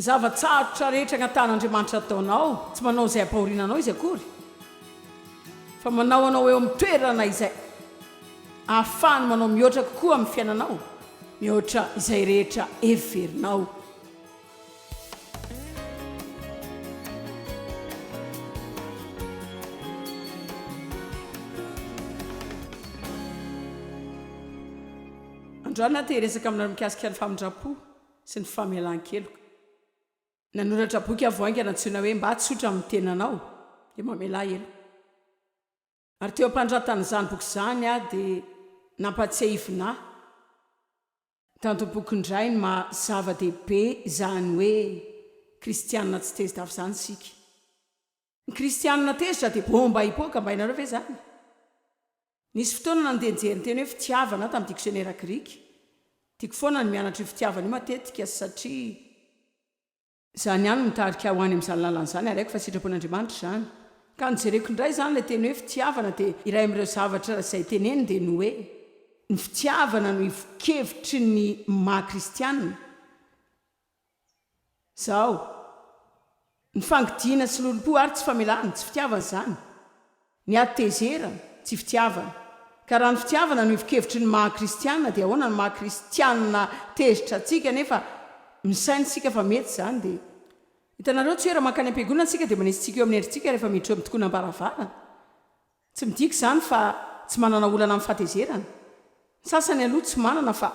Ny zava-tsarotra rehetra angatahan'Andriamanitra ataonao, tsy manao izay hampahoriana anao Izy akory, fa manao anao eo amin'ny toerana izay ahafahany manao mihoatra kokoa amin'ny fiainanao, mihoatra izay rehetra heverinao. Androany aho te hiresaka aminareo mikasika ny famindram-po sy ny famelan-keloka. Nanoratra boky aho vao haingana antsoina hoe Mba tsotra amin'ny tenanao dia mamelà heloka. Ary teo am-panoratana izany boky izany aho dia nampatsiahivina ahy tantom-poko indray ny maha zava-dehibe izany hoe kristianina tsy tezi-dava izany isika. Ny kristianina tezitra dia bomba hipoaka, mba hainareo ve izany? Nisy fotoana nandeha nijery ny teny hoe fitiavana aho tamin'ny diksionera grika. Tiako foana ny mianatra io fitiavana io matetika satria. Izany ihany no mitarika ahy ho any amin'izany lalana izany ary haiko fa sitrapon'Andriamanitra izany. Ka nojereko indray izany ilay teny hoe fitiavana dia iray amin'ireo zavatra izay teneniny dia ny hoe, ny fitiavana no ivon-kevitry ny maha kristianina. Izao, ny fangidiana sy lolompo ary tsy famelana, tsy fitiavana izany. Ny hatezerana, tsy fitiavana. Ka raha ny fitiavana no ivon-kevitry ny maha kristiana dia ahoana no maha kristiana tezitra antsika nefa misaina isika fa mety izany dia hitanareo tsy hoe raha mankany am-piangonana isika dia manisy tsiky eo amin'ny endritsika rehefa miditra eo amin'ny tokonam-baravarana. Tsy midika izany fa tsy manana olana amin'ny fahatezerana. Ny sasany aloha tsy manana fa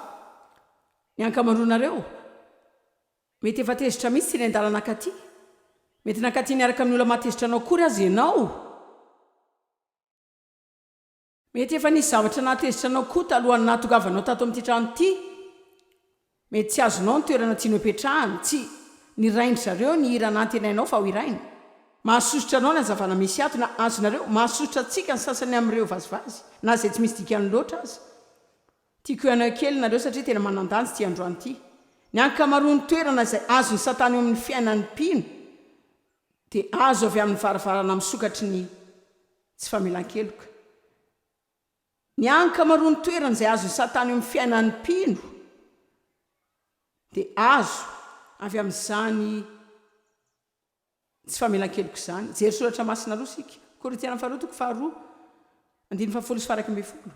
ny ankamaroanareo Mety efa tezitra mihitsy teny an-dalana nankaty. Mety nankaty niaraka amin'ny olona mahatezitra anao akory aza ianao. Mety efa nisy zavatra nahatezitra anao koa talohan'ny nahatongavanao tato amin'ity trano ity. Mety tsy azonao ny toerana tianao hipetrahana, tsy nirain-dry zareo ny hira nantenainao fa ho hiraina. Mahasosotra anao ny hazavana misy ato, na azonareo, mahasosotra antsika ny sasany amin'ireo vazivazy, na izay tsy misy dikany loatra aza. Tiako hihaino kely nareo satria tena manan-danja ity androany ity. Ny ankamaroan'ny toerana izay azon'i Satana eo amin'ny fiainan'ny mpino dia azo avy amin'ny varavarana misokatry ny tsy famelan-keloka. Ny ankamaroan'ny toerana izay azon'i Satana eo amin'ny fiainan'ny mpino dia azo avy amin'izany Tsy famelan-keloka izany. Hijery soratra masina roa isika. Korintiana faharoa toko faharoa, andininy fahafolo sy faha-iraika-ambin'ny-folo.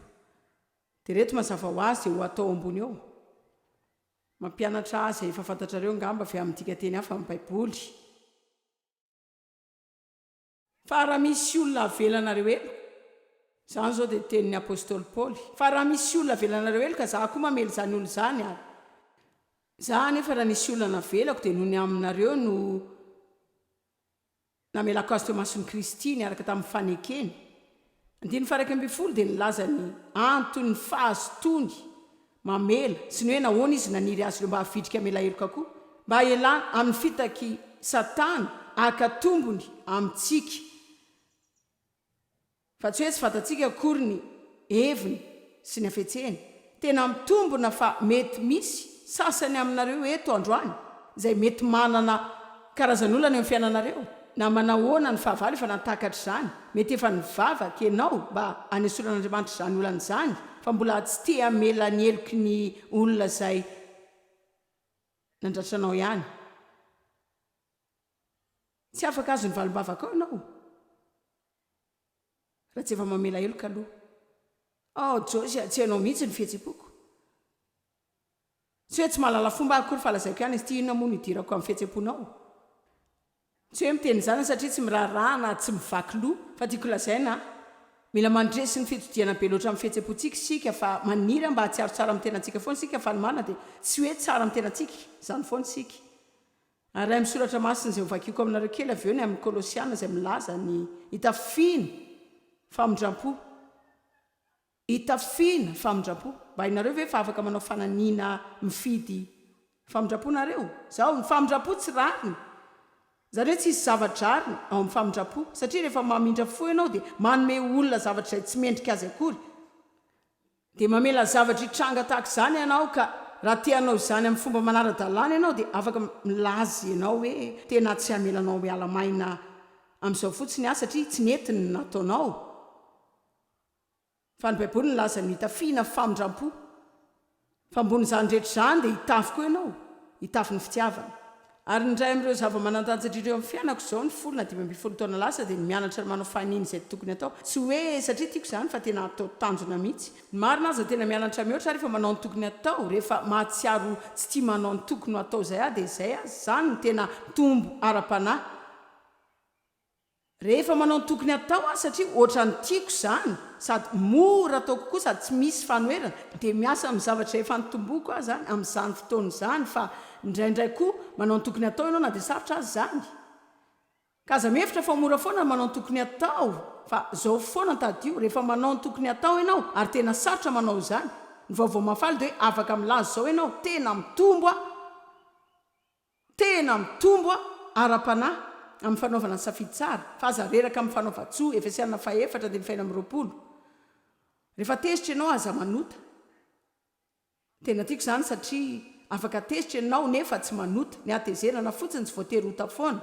Dia ireto mazava ho azy dia ho atao ambony eo. Mampianatra ahy izay efa fantatrareo angamba avy amin'ny dikanteny hafa amin'ny Baiboly. Fa raha misy olona avelanareo heloka, izany izao dia tenin'ny apostoly Paoly, fa raha misy olona avelanareo heloka, izaho koa mamela izany olona izany, ary izaho anefa raha nisy olona navelako dia noho ny aminareo no namelako azy teo imason'i Kristy niaraka tamin'ny fanekeny. Andininy faha-11 dia nilaza ny anton'ny fahazotoany mamela sy ny hoe nahoana izy naniry azy ireo mba havitrika hamela heloka koa, mba hialana amin'ny fitak'i Satana haka tombony amintsika. Fa tsy hoe tsy fantatsika akory ny heviny sy ny hafetseny. Tena mitombina fa mety misy sasany aminareo eto androany izay mety manana karazan'olana eo amin'ny fiainanareo. Na manahoana ny fahavalo efa nahatakatra izany, mety efa nivavaka ianao mba hanesoran'Andriamanitra izany olana izany, fa mbola tsy te hamela ny heloky ny olona izay nandratra anao ihany. Tsy afaka hahazo ny valim-bavakao ianao raha tsy efa mamela heloka aloha. Oh, Josie, tsy hainao mihitsy ny fihetseham-poko. Tsy hoe tsy mahalala fomba aho akory fa lazaiko ihany izy ity, inona moa no idirako amin'ny fihetseham-ponao? Tsy hoe miteny izany aho satria tsy miraharaha na tsy mivaky loha fa tiako lazaina mila mandresy ny fitodihana be loatra amin'ny fihetseham-pontsika isika fa maniry mba hahatsiaro tsara amin'ny tenantsika foana isika fa ny marina dia tsy hoe tsara amin'ny tenantsika izany foana isika. Ary ray amin'ny soratra masina izay hovakiako aminareo kely avy eo ny amin'ny Kolosiana izay milaza ny hitafiana famindram-po. Itafiana famindram-po. Mba hainareo ve fa afaka manao fananiana mifidy famindram-po nareo? Zao, ny famindram-po tsy rariny. Izany hoe tsisy zava-drariny ao amin'ny famindram-po. Satria rehefa mamindra fo ianao dia manome olona zavatra izay tsy mendrika azy akory. Dia mamela zavatra hitranga tahaka izany ianao ka raha te hanao izany amin'ny fomba manara-dalàna ianao dia afaka milaza ianao hoe tena tsy hamela anao hiala maina amin'izao fotsiny aho satria tsy nety ny nataonao. Fa ny Baiboly nilaza ny hitafiana famindram-po. Fa ambonin'izany rehetra izany dia hitafy koa ianao, hitafy ny fitiavana. Ary ny iray amin'ireo zava-manan-danja indrindra eo amin'ny fiainako izao, ny folo na 15 taona lasa, dia ny mianatra ny manao fahiny izay tokony atao. Tsy hoe satria tiako izany fa tena atao tanjona mihitsy. Ny marina aza tena mianatra mihoatra aho rehefa manao ny tokony atao, rehefa mahatsiaro tsy tia manao ny tokony ho atao izay aho dia izay aho izany no tena mitombo ara-panahy. Rehefa manao ny tokony hatao aho satria ohatran'ny tiako izany sady mora atao kokoa sady tsy misy fanoherana dia miasa amin'ny zavatra izay efa nitomboko aho izany amin'izany fotoana izany fa indraindray koa manao ny tokony hatao ianao na dia sarotra aza izany ka aza mihevitra fa mora foana ny manao ny tokony hatao fa izao foana tadidio rehefa manao ny tokony hatao ianao ary tena sarotra manao izany ny vaovao mahafaly dia hoe afaka milaza izao ianao tena mitombo aho Tena mitombo ara-panahy amin'ny fanaovana ny safidy tsara, fa aza reraka amin'ny fanaovan-tsoa, Efesiana fahefatra andininy fahenina amby 20. Rehefa tezitra ianao, aza manota. Tena tiako izany satria afaka tezitra ianao nefa tsy manota. Ny hatezerana fotsiny tsy voatery ota foana.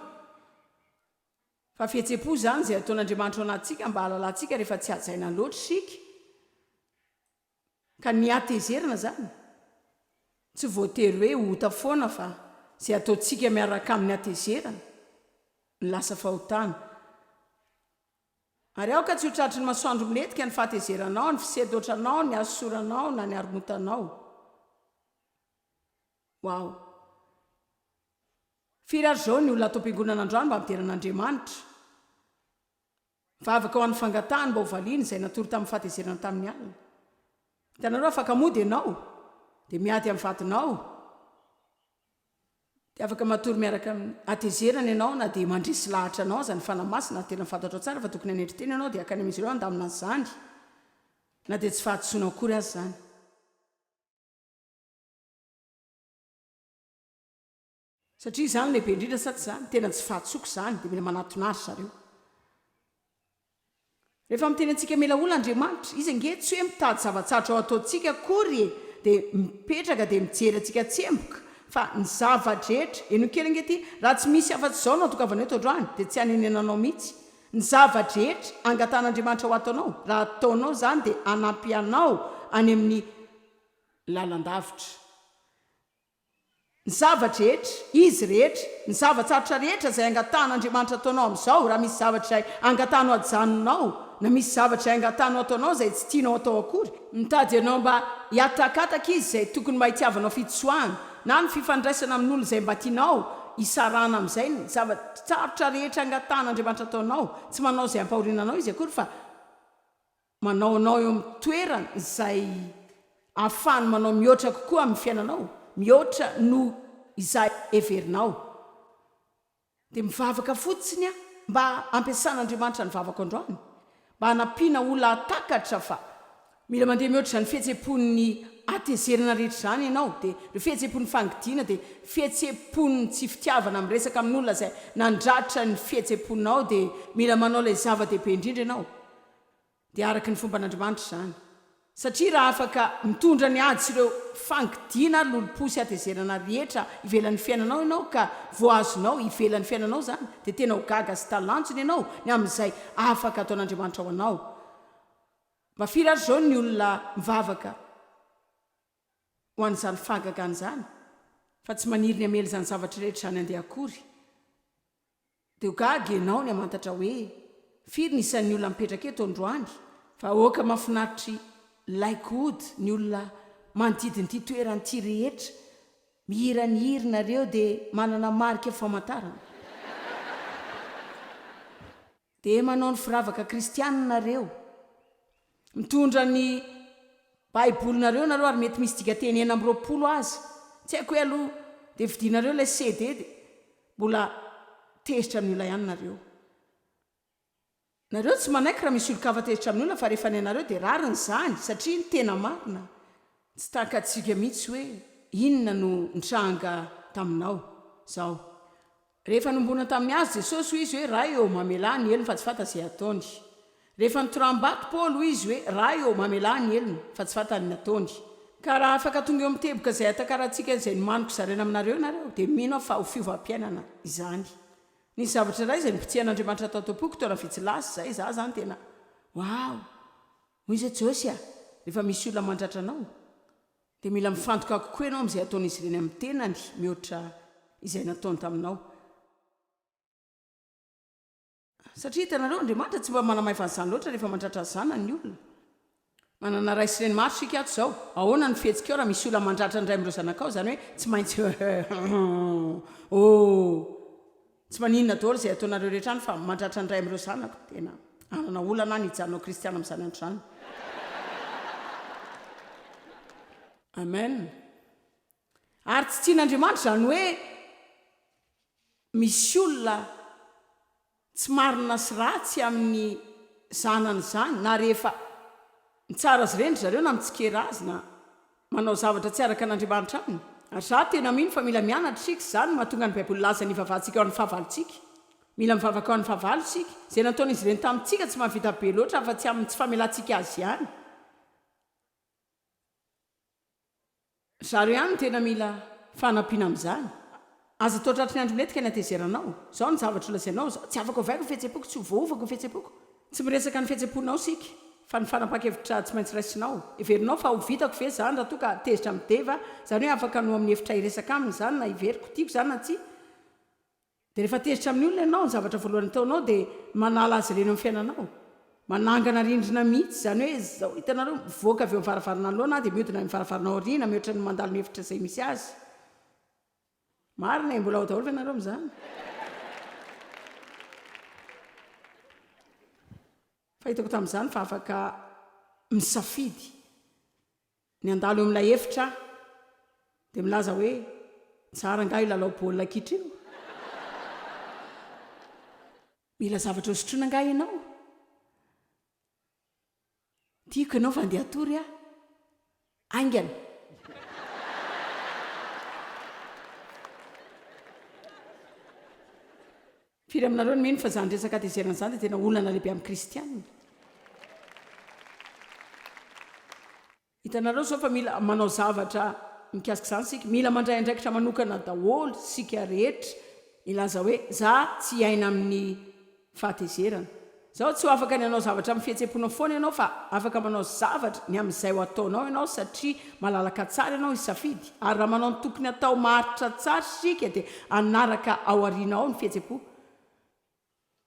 Fa fihetseham-po izany izay ataon'Andriamanitra ao anatintsika mba hahalalantsika rehefa tsy hajaina loatra isika. Ka ny hatezerana zany tsy voatery hoe ota foana fa zay ataontsika miaraka amin'ny hatezerana no lasa fahotana. Ary aoka tsy ho tratry ny masoandro milentika ny fahatezeranao, ny fisedoatranao, ny hasosoranao na ny haromotanao. Waouh. Firy ary zao ny olona ato am-piangonana androany mba midera an'Andriamanitra? Vavaka ho an'ny fangatahany mba ho valiany izay natory tamin'ny fahatezerana tamin'ny alina. Hitanareo, afaka mody ianao, dia miady amin'ny vadinao, dia afaka matory miaraka amin'ny hatezerana ianao na dia mandresy lahatra anao aza ny Fanahy Masina ary tena fantatrao tsara fa tokony hanetry tena ianao dia hakany amin'izy ireo handamina an'izany na dia tsy fahadisoana akory aza izany. Satria izany lehibe indrindra sa tsy izany? Tena tsy fahatsoka izany, dia mila manatona azy zareo. Rehefa miteny antsika mila olona Andriamanitra, Izy ange tsy hoe mitady zava-tsarotra ho ataontsika akory e, dia mipetraka dia mijery antsika tsemboka, fa ny zava-drehetra, henoy kely ange ity, raha tsy misy afa-tsy izao no atongavana eto androany, dia tsy hanenenanao mihitsy. Ny zava-drehetra angatahan'Andriamanitra ho ataonao, raha ataonao izany dia hanampy anao any amin'ny lalan-davitra. Ny zava-drehetra, izy rehetra, ny zava-tsarotra rehetra izay angatahan'Andriamanitra ataonao amin'izao, raha misy zavatra izay angatahany ho ajanonao, na misy zavatra izay angatahany ho ataonao izay tsy tianao atao akory, mitady anao mba hiatakataka izy izay tokony mba hitiavanao fitsoahana, na ny fifandraisana amin'olona izay mba tianao hisarahana amin'izay, ny zava-tsarotra rehetra angatahan'Andriamanitra ataonao, tsy manao izay hampahoriana anao izy akory fa. Manao anao eo amin'ny toerana izay ahafahany manao mihoatra kokoa amin'ny fiainanao, mihoatra noho izay heverinao. Dia mivavaka fotsiny aho mba hampiasan'Andriamanitra ny vavako androany, mba hanampiana olona hahatakatra fa mila mandeha mihoatra izany fihetseham-pon'ny hatezerana rehetra izany ianao, dia ireo fihetseham-pon'ny fangidiana, dia fihetseham-pon'ny tsy fitiavana miresaka amin'olona izay nandratra ny fihetseham-ponao, dia mila manao ilay zava-dehibe indrindra ianao. Dia araka ny fomban'Andriamanitra izany. Satria raha afaka mitondra ny ady sy ireo fangidiana ary lolompo sy hatezerana rehetra ivelan'ny fiainanao ianao ka voahazonao ivelan'ny fiainanao izany, dia tena ho gaga sy talanjona ianao ny amin'izay afaka ataon'Andriamanitra ho anao. Mba firy ary izao ny olona mivavaka ho an'izany fahagagana izany fa tsy maniry ny hamela izany zavatra rehetra izany handeha akory? Dia ho gaga ianao ny hamantatra hoe firy ny isan'ny olona mipetraka eto androany. Vahoaka mahafinaritr'i Lakewood ny olona manodidina ity toerana ity rehetra. Mihira ny hira nareo dia manana marika famantarana. Dia manao ny firavaka kristianina nareo. Mitondra ny Baibolinareo nareo ary mety misy dikateny 26 aza. Tsy haiko hoe aloha dia vidianareo ilay CD dia mbola tezitra amin'ny olona ihany nareo. Nareo tsy manaiky raha misy olon-kafa tezitra amin'ny olona fa rehefa ny anareo dia rariny izany satria ny tena marina tsy takatsika mihitsy hoe inona no nitranga taminao izao. Rehefa nombona tamin'ny hazo Jesosy hoy Izy hoe, Ray ô, mamelà ny helony fa tsy fantany izay ataony. Rehefa notoraham-bato Paoly hoy Izy hoe, Ray ô, mamelà ny helony fa tsy fantany ny ataony. Ka raha afaka tonga eo amin'ny teboka izay hatakarantsika izay nomaniko zaraina aminareo ianareo, dia mino aho fa ho fiovam-piainana izany. Nisy zavatra iray izay nobitsihan'Andriamanitra tato am-poko taona vitsy lasa izay, izaho izany tena, Wow! Hoy izy hoe, Josie a, rehefa misy olona mandratra anao, dia mila mifantoka kokoa ianao amin'izay ataon'izy ireny amin'ny tenany mihoatra. izay nataony taminao. Satria hitanareo, Andriamanitra tsy mba manamaivana izany loatra rehefa mandratra ny zanany ny olona. Manana ray sy reny maro isika ato izao. Ahoana ny fihetsikao raha misy olona mandratra ny iray amin'ireo zanakao? Izany hoe tsy maintsy oh. Tsy maninona daholo izay ataonareo rehetra any fa mandratra ny iray amin'ireo zanako. Tena hanana olana aho ny hijanona ho kristiana amin'izany andro izany. Amen. Ary tsy tian'Andriamanitra izany hoe misy olona tsy marina sy ratsy amin'ny zanany izany na rehefa mitsara azy ireny ry zareo na mitsikera azy na manao zavatra tsy araka an'Andriamanitra aminy. Ary izaho tena mino fa mila mianatra isika, izany no mahatonga ny Baiboly milaza ny hivavahantsika ho an'ny fahavalontsika. Mila mivavaka ho an'ny fahavalo isika. Izay nataon'izy ireny tamintsika tsy mahavita be loatra afa-tsy amin'ny tsy famelantsika azy ihany. Zareo ihany no tena mila fanampiana amin'izany. Aza atao tratry ny andro milentika ny hatezeranao. Izao ny zavatra holazainao, Tsy afaka ovaiko ny fihetseham-poko, tsy ho voaovako ny fihetseham-poko. Tsy miresaka ny fihetseham-ponao isika, fa ny fanapahan-kevitra tsy maintsy raisinao. Heverinao fa ho vitako ve izany raha toa ka tezitra amin'i Dave aho? Izany hoe afaka ny ho amin'ny efitra hiresaka aminy izany na hiveriko, tiako izany na tsia. Dia rehefa tezitra amin'ny olona ianao, ny zavatra voalohany ataonao dia ny manala azy ireny eo amin'ny fiainanao. Manangana rindrina mihitsy, izany hoe izao, hitanareo, mivoaka avy eo amin'ny varavarana anoloana aho dia mihodina any amin'ny varavarana aoriana, mihoatra ny mandalo ny efitra izay misy azy. Marina e, mbola ao daholo ve nareo amin'izany? Fa hitako tamin'izany fa afaka misafidy ny handalo eo amin'ilay efitra aho, dia milaza hoe, Tsara angaha io lalao baolina kitra io? Mila zavatra hosotroina angaha ianao? Tiako ianao fa andeha hatory aho. Haingana! Firy aminareo no mino fa izany resaka hatezerana izany dia tena olana lehibe amin'ny kristiana? Hitanareo izao fa mila manao zavatra mikasika izany isika. Mila mandray andraikitra manokana daholo isika rehetra hilaza hoe, za tsy hiaina amin'ny fahatezerana. Izao tsy ho afaka ny hanao zavatra amin'ny fihetsem-ponao foana ianao fa afaka manao zavatra ny amin'izay ho ataonao ianao satria malalaka tsara ianao hisafidy. Ary raha manao ny tokony hatao maharitra tsara isika dia hanaraka ao aoriana ao ny fihetsem-po.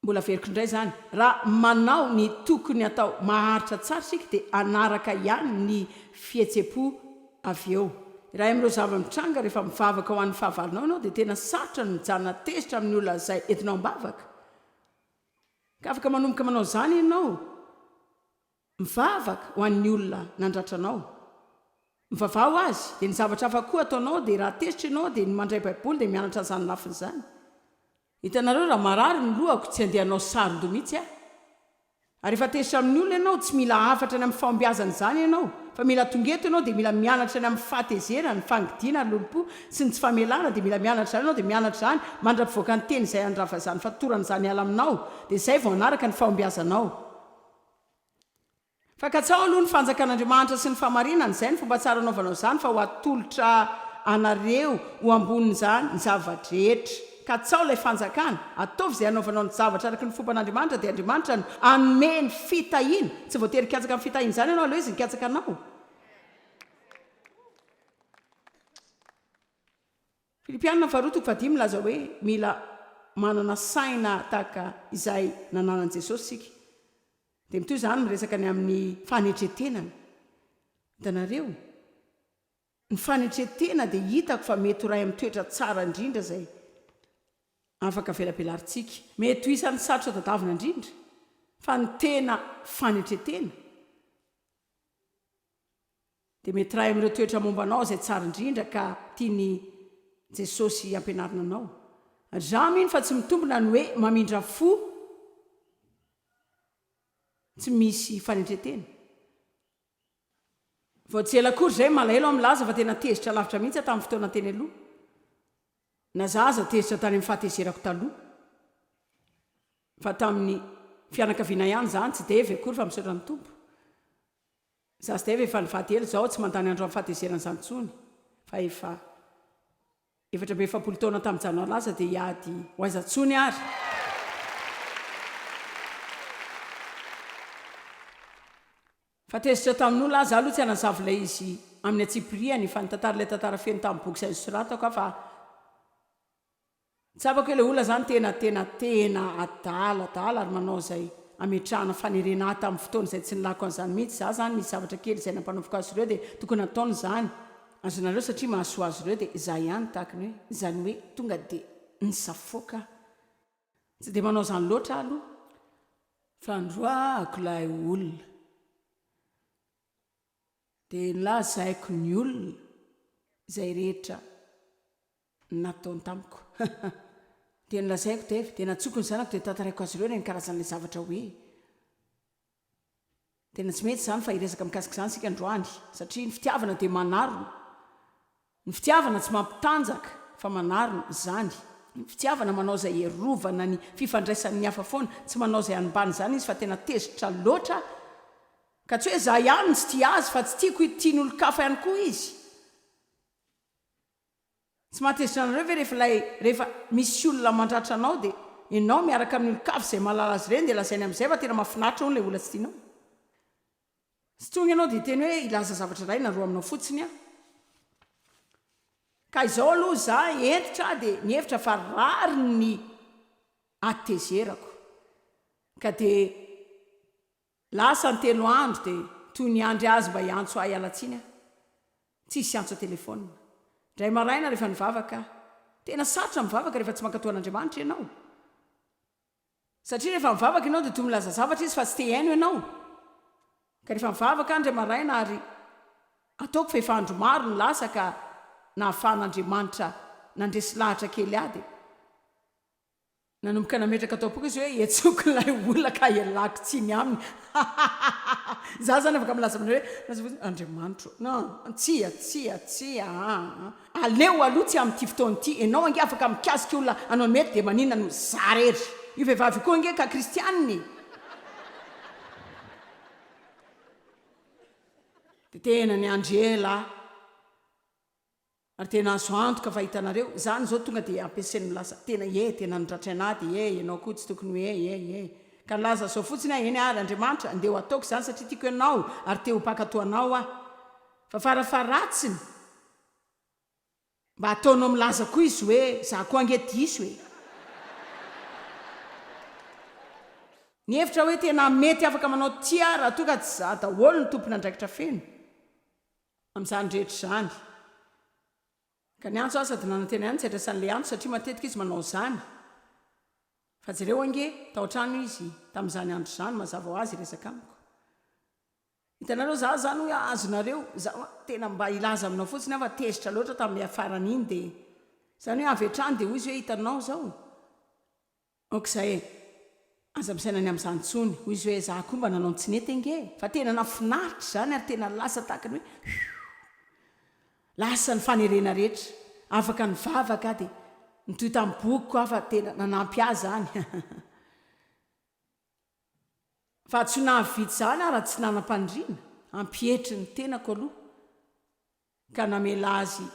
Mbola averiko indray izany, raha manao ny tokony hatao maharitra tsara isika dia hanaraka ihany ny fihetsem-po avy eo. Iray amin'ireo zava-mitranga rehefa mivavaka ho an'ny fahavalonao ianao dia tena sarotra ny mijanona tezitra amin'ny olona izay entinao am-bavaka. Ka afaka manomboka manao izany ianao, mivavaka ho an'ny olona nandratra anao. Mivavaha ho azy. Dia ny zavatra hafa koa ataonao dia raha tezitra ianao dia ny mandray baiboly dia mianatra an'izany lafiny izany. Hitanareo raha marary ny lohako tsy handeha hanao saron-doha mihitsy aho. Ary rehefa tezitra amin'ny olona ianao, tsy mila hafatra ny amin'ny fahombiazana izany ianao, fa mila tonga eto ianao dia mila mianatra ny amin'ny fahatezerana, ny fangidiana ary lolompo sy ny tsy famelana dia mila mianatra izany ianao dia mianatra izany mandra-pivoaka ny teny izay handrava izany fatorana izany hiala aminao dia izay vao hanaraka ny fahombiazanao. Fa katsaho aloha ny fanjakan'Andriamanitra sy ny fahamarinany, izay no fomba tsara anaovanao izany, fa ho atolotra anareo ho ambonin'izany ny zava-drehetra. Katsaho ilay fanjakana, ataovy izay hanaovanao ny zavatra araka ny fomban'Andriamanitra, dia Andriamanitra no hanome ny fitahiana. Tsy voatery hikatsaka ny fitahiana izany ianao, aleo Izy hikatsaka anao. Filipiana faharoa toko fahadimy milaza hoe mila manana saina tahaka izay nananan'i Jesosy isika. Dia mitohy izany miresaka ny amin'ny fanetren-tenana. Hitanareo? Ny fanetren-tena dia hitako fa mety ho iray amin'ny toetra tsara indrindra izay afaka velabelarintsika. Mety ho isan'ny sarotra tadavina indrindra, fa ny tena fanetren-tena dia mety iray amin'ireo toetra momba anao izay tsara indrindra ka tian'i Jesosy hampianarina anao. Ary izaho mino fa tsy mitombina ny hoe mamindra fo Tsy misy fanetren-tena. Vao tsy ela akory izay, malahelo aho milaza fa tena tezitra lavitra mihitsy aho tamin'ny fotoana teny aloha. Na za aza tezitra tany amin'ny fahatezerako taloha. Fa tamin'ny fianakaviana ihany izany, tsy Dave akory fa misaotra ny Tompo. Za sy Dave efa nivady ela izao, tsy mandany andro amin'ny fahatezerana izany intsony fa efa. 44 taona tamin'ny janoary lasa dia hiady ho aiza tsony ary? Fa tezitra tamin'olona aho, za aloha tsy hanazava ilay izy amin'ny antsipiriany fa nitantara ilay tantara feno tamin'ny boky izay nosoratako aho fa. Tsapako hoe ilay olona izany tena tena tena adala adala ary manao izay hametrahana fanerena ahy tamin'ny fotoana izay tsy nilako an'izany mihitsy. Izaho izany nisy zavatra kely izay nampanaoviko azy ireo dia tokony hataony izany. Azonareo satria mahasoa azy ireo dia izaho ihany tahaka ny hoe izany hoe tonga dia nisafoaka aho. Tsy dia manao izany loatra aho aloha. Fandroahako ilay olona. Dia nolazaiko ny olona izay rehetra nataony tamiko. Dia nolazaiko Dave, dia nantsoiko ny zanako dia tantaraiko azy ireo ireny karazan'ilay zavatra hoe tena tsy mety izany fa hiresaka mikasika izany isika androany satria ny fitiavana dia manarona. Ny fitiavana tsy mampitanjaka fa manarona izany. Ny fitiavana manao izay hiarovana ny fifandraisan'ny hafa foana, tsy manao izay hanimbana izany izy fa tena tezitra loatra ka tsy hoe za ihany no tsy tia azy fa tsy tiako tian'olon-kafa ihany koa izy. Tsy mahatezitra anareo ve rehefa ilay rehefa misy olona mandratra anao dia ianao miaraka amin'ny olon-kafa izay mahalala azy ireny dia lazainy amin'izay fa tena mahafinaritra hono ilay olona tsy tianao. Tsy tonga ianao dia hiteny hoe hilaza zavatra iray na roa aminao fotsiny aho. Ka izao aloha za hentitra aho dia nihevitra fa rariny ny hatezerako. Ka dia Lasa ny telo andro dia toy niandry azy mba hiantso ahy hiala tsiny aho. Tsisy antso an-telefaonina. Indray maraina rehefa nivavaka aho. Tena sarotra mivavaka rehefa tsy mankatò an'Andriamanitra ianao. Satria rehefa mivavaka ianao dia toy milaza zavatra izy fa tsy te hihaino ianao. Ka rehefa nivavaka aho indray maraina ary ataoko fa efa andro maro no lasa ka nahafahan'Andriamanitra nandresy lahatra kely ahy dia. Nanomboka nametraka tao am-poko izy hoe hetsoko ilay olona ka ialako tsiny aminy. Hahahaha. Izaho izany afaka milaza aminareo hoe lasa fotsiny, Andriamanitro ô, non, tsia, tsia, tsia aa. Aleo aloha tsy amin'ity fotoana ity, ianao ange afaka mikasika olona hanao ny mety dia maninona no za rery. Io vehivavy io koa ange ka kristianina e. Dia tena niandry ela aho. Ary tena azo antoka fa hitanareo, izany izao tonga dia ampiasainy milaza tena ie, tena nodratraina ahy dia ie, ianao koa tsy tokony ho ie, ie, ie. Ka nilaza izao fotsiny aho, eny ary Andriamanitra, andeha ho ataoko izany satria tiako ianao ary te ho mpankatò anao aho. Fa farafaharatsiny, mba ataonao milaza koa izy hoe, za koa ange diso e. Nihevitra hoe tena mety afaka manao tia aho raha toa ka tsy za daholo no tompon'andraikitra feno. Amin'izany rehetra izany. Ka niantso aho sady nanantena ihany tsy hadraisan'ilay antso satria matetika izy manao izany. Fa jereo ange, tao an-trano izy tamin'izany andro izany, mazava ho azy hiresaka amiko. Hitanareo, izaho izany hoy aho, azonareo, izaho tena mba hilaza aminao fotsiny aho fa tezitra loatra tamin'ny hiafarany iny dia, izany hoe avy hatrany dia hoy izy hoe hitanao izao, Ok zay e! Aza misaina ny amin'izany intsony, hoy izy hoe za koa mba nanao ny tsy nety ange e! Fa tena nafinaritra izany ary tena lasa tahaka ny hoe whew! Lasa ny fanerena rehetra, afaka nivavaka aho dia nitohy tamin'ny bokiko aho fa tena nanampy ahy izany Fa tsy ho nahavita izany aho raha tsy nanam-paniriana hampietry ny tenako aloha. Ka namela azy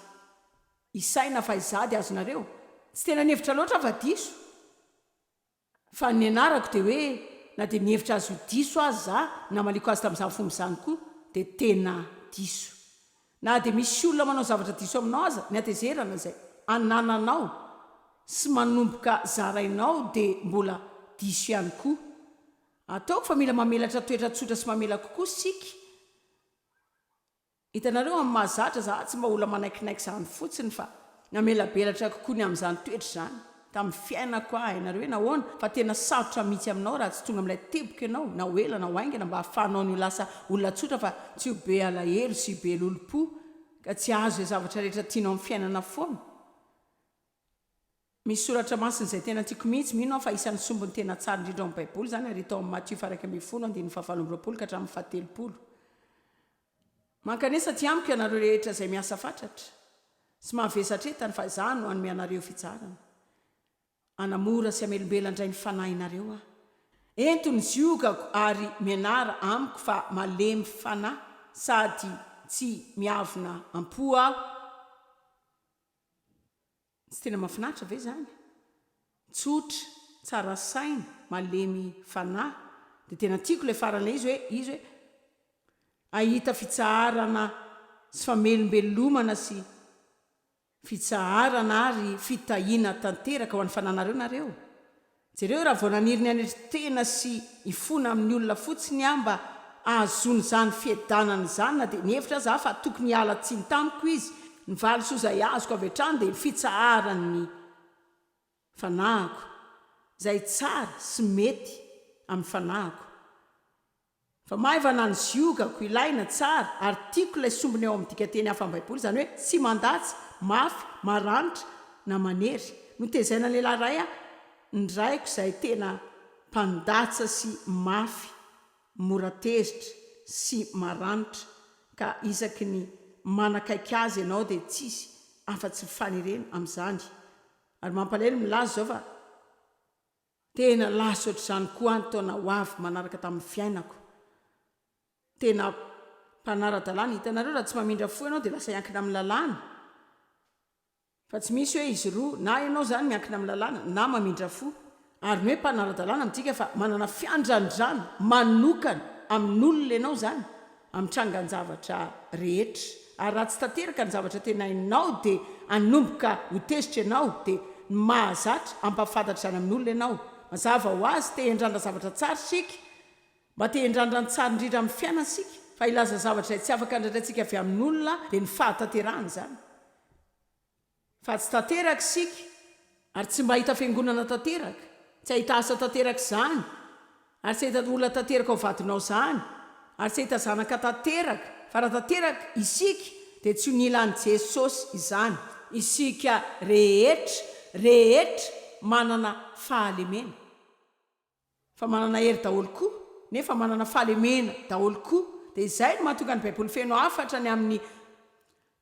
hisaina fa izaho dia azonareo? Tsy tena nihevitra loatra aho fa diso. Fa ny nianarako dia hoe na dia nihevitra azy ho diso aza za, namaliako azy tamin'izany fomba izany koa dia tena diso. Na dia misy olona manao zavatra diso aminao aza, ny hatezerana izay anananao sy manomboka zarainao dia mbola diso ihany koa. Ataoko fa mila mamelatra toetra tsotra sy mamela kokoa isika. Hitanareo, amin'ny mahazatra, za tsy mba olona manaikinaiky izany fotsiny fa namelabelatra kokoa ny amin'izany toetra izany tamin'ny fiainako aho. Hainareo hoe nahoana? Fa tena sarotra mihitsy aminao raha tsy tonga amin'ilay teboka ianao, na ho ela na ho haingana, mba hahafahanao ny ho lasa olona tsotra fa tsy ho be alahelo sy be lolompo ka tsy hahazo izay zavatra rehetra tianao amin'ny fiainana foana. Misy soratra masina izay tena tiako mihitsy, mino aho fa isan'ny sombiny tena tsara indrindra ao amin'ny Baiboly izany ary hita ao amin'ny Matio faha 11 andininy faha 28 ka hatramin'ny faha 30. Mankanesa aty amiko ianareo rehetra izay miasa fatratra sy mahavesatra entana fa izaho no hanome anareo fitsaharana. Hanamora sy hamelombelona indray ny fanahinareo aho. Ento ny ziogako ary mianara amiko fa malemy fanahy sady tsy miavona am-po aho. Tsy tena mahafinaritra ve izany? Tsotra, tsara saina, malemy fanahy. Dia tena tiako ilay faran'ilay izy hoe, izy hoe, hahita fitsaharana sy famelombelomana sy. Fitsaharana ary fitahiana tanteraka ho an'ny fananareo nareo. Jereo raha vao naniry ny hanetry tena sy hifona amin'ny olona fotsiny aho mba hahazoana izany fiadanana izany na dia nihevitra aza aho fa tokony hiala tsiny tamiko izy, ny valisoa izay azoko avy hatrany dia ny fitsaharan'ny fanahiko, izay tsara sy mety amin'ny fanahiko. Fa maivana ny ziogako, ilaina, tsara, ary tiako ilay sombiny ao amin'ny dikanteny hafa amin'ny Baiboly, izany hoe tsy mandatsa, mafy, maranitra, na manery. Notezaina lehilahy iray aho, ny raiko izay tena mpandatsa sy mafy, mora tezitra sy maranitra, ka isaky ny manakaiky azy ianao dia tsisy afa-tsy fanerena amin'izany. Ary mampalahelo milaza izao fa. Tena lasa ohatr'izany koa ny taona ho avy manaraka tamin'ny fiainako. Tena mpanara-dalàna. Hitanareo, raha tsy mamindra fo ianao dia lasa hiankina amin'ny lalàna. Fa tsy misy hoe izy roa, na ianao izany miankina amin'ny lalàna na mamindra fo. Ary ny hoe mpanara-dalàna midika fa manana fiandrandrana manokana amin'olona ianao izany. Amin'ny trangan-javatra rehetra. Ary raha tsy tanteraka ny zavatra tenainao dia hanomboka ho tezitra ianao, dia ny mahazatra, hampahafantatra izany amin'olona ianao. Mazava ho azy, te hiandrandra zavatra tsara isika, mba te hiandrandra ny tsara indrindra amin'ny fiainana isika, fa hilaza zavatra izay tsy afaka andradraintsika avy amin'olona dia ny fahatanterahana izany. Fa tsy tanteraka isika, ary tsy mba hahita fiangonana tanteraka, tsy hahita asa tanteraka izany, ary tsy hahita olona tanteraka ho vadinao izany, ary tsy hahita zanaka tanteraka, fa raha tanteraka isika dia tsy ho nila an'i Jesosy izany. Isika rehetra, rehetra manana fahalemena. Fa manana hery daholo koa, nefa manana fahalemena daholo koa. Dia izay no mahatonga ny Baiboly feno hafatra ny amin'ny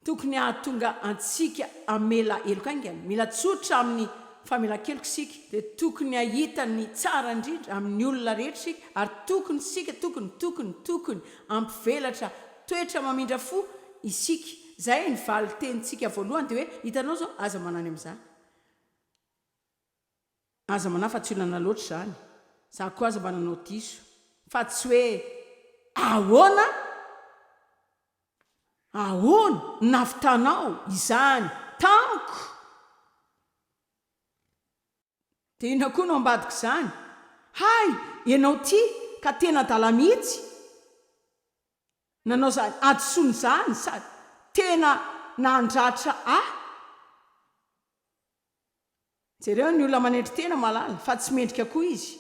tokony hahatonga antsika hamela heloka haingana. Mila tsotra amin'ny famelan-keloka isika. Dia tokony hahita ny tsara indrindra amin'ny olona rehetra isika, ary tokony isika, tokony, tokony, tokony hampivelatra toetra mamindra fo isika. Izay ny valin-tenintsika voalohany dia hoe, hitanao izao, aza manany amin'izany. Aza manahy fa tsy olana loatra izany, za koa aza mba nanao diso, fa tsy hoe ahoana? Ahoana no nahavitanao izany tamiko? Dia inona koa no ambadik'izany? Hay, ianao ity ka tena adala mihitsy! Nanao izany hadisoana izany sady tena nandratra ahy. Jereo ny olona manetry tena mahalala fa tsy mendrika koa izy.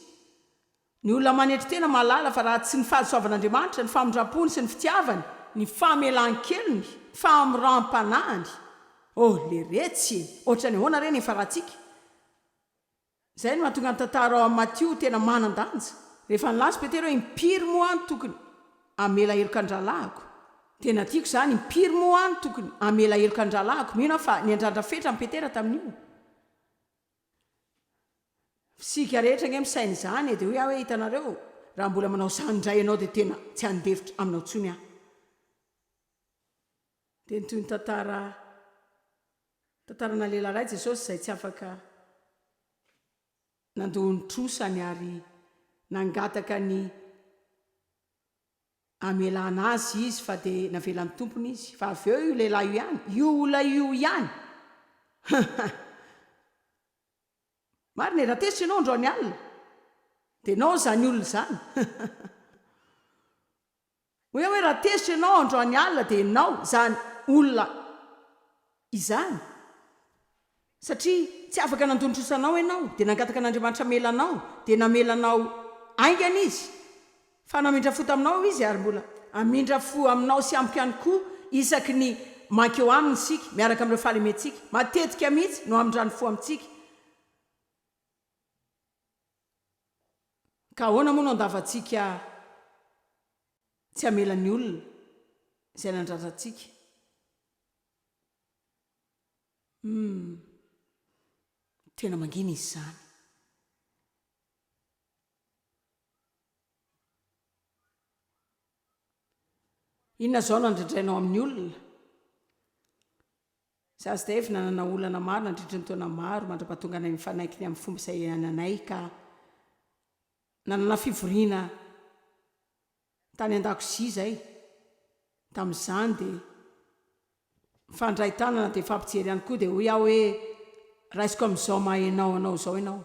Ny olona manetry tena mahalala fa raha tsy ny fahasoavan'Andriamanitra, ny famindram-pony sy ny fitiavany, ny famelan-kelony, ny fahamoram-panahiny. Oh leretsy e! Ohatran'ny ahoana re ny hiafarantsika? Izay no mahatonga ny tantara ao amin'ny Matio ho tena manan-danja. Rehefa nilaza Petera hoe impiry moa aho no tokony hamela heloka an-drahalahiko? Tena tiako izany, impiry moa aho no tokony hamela heloka an-drahalahiko? Mino aho fa niandrandra fetra an'i Petera tamin'io. Isika rehetra ange misaina izany e, dia hoy aho hoe hitanareo, raha mbola manao izany indray ianao dia tena tsy handefitra aminao intsony aho. Dia nitohy ny tantara, tantarana lehilahy iray Jesosy izay tsy afaka nandoa ny trosany ary nangataka ny hamelana azy izy fa dia navelan'ny tompony izy fa avy eo io lehilahy io ihany, io olona io ihany Marina e, raha tezitra ianao androany alina dia ianao izany olona izany Hoy aho hoe raha tezitra ianao androany alina dia ianao izany olona izany satria tsy afaka nandoa ny trosanao ianao dia nangataka an'Andriamanitra hamela anao dia namela anao haingana Izy fa namindra fo taminao Izy ary mbola hamindra fo aminao sy amiko ihany koa isaky ny mankeo Aminy isika miaraka amin'ireo fahalementsika matetika mihitsy no hamindrany fo amintsika Ka ahoana moa no andavantsika tsy hamela ny olona izay nandratra antsika? Humm. Tena mangina izy izany. Inona izao no andrindrainao amin'ny olona? Izaho sy Dave nanana olana maro nandritry ny taona maro mandra-pahatonga anay nifanaiky ny amin'ny fomba izay iainanay ka nanana fivoriana tany an-dakozia izay. Tamin'izany dia. Mifandray tanana dia mifampijery ihany koa dia hoy aho hoe raisiko amin'izao maha enao anao izao ianao.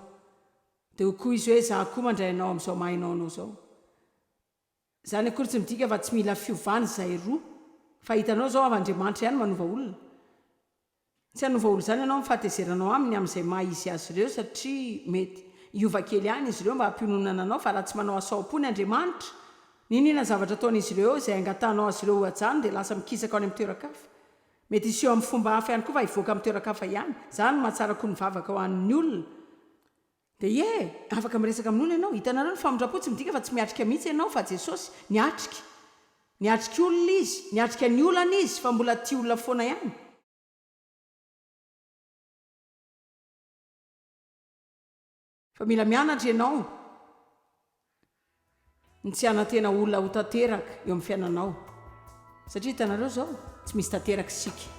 Dia hoy koa izy hoe izaho koa mandray anao amin'izao maha enao anao izao. Izany akory tsy midika fa tsy mila fiovana izahay roa fa hitanao izao Andriamanitra ihany manova olona. Tsy hanova olona izany ianao amin'ny fahatezeranao aminy amin'izay maha izy azy ireo satria mety hiova kely ihany izy ireo mba hampiononana anao fa raha tsy manao asa ao am-pony Andriamanitra, n'inon'inona zavatra ataon'izy ireo eo izay angatahanao azy ireo ho ajanony dia lasa mikisaka any amin'ny toeran-kafa. Mety hiseho amin'ny fomba hafa ihany koa fa hivoaka amin'ny toeran-kafa ihany. Izany no mahatsara koa ny vavaka ho an'ny olona. Dia ie, afaka miresaka amin'olona ianao. Hitanareo ny famindram-po tsy midika fa tsy miatrika mihitsy ianao fa Jesosy niatrika. Niatrika olona Izy, niatrika ny olana Izy fa mbola tia olona foana ihany. Fa mila mianatra ianao ny tsy hanantena olona ho tanteraka eo amin'ny fiainanao. Satria hitanareo izao, tsy misy tanteraka isika.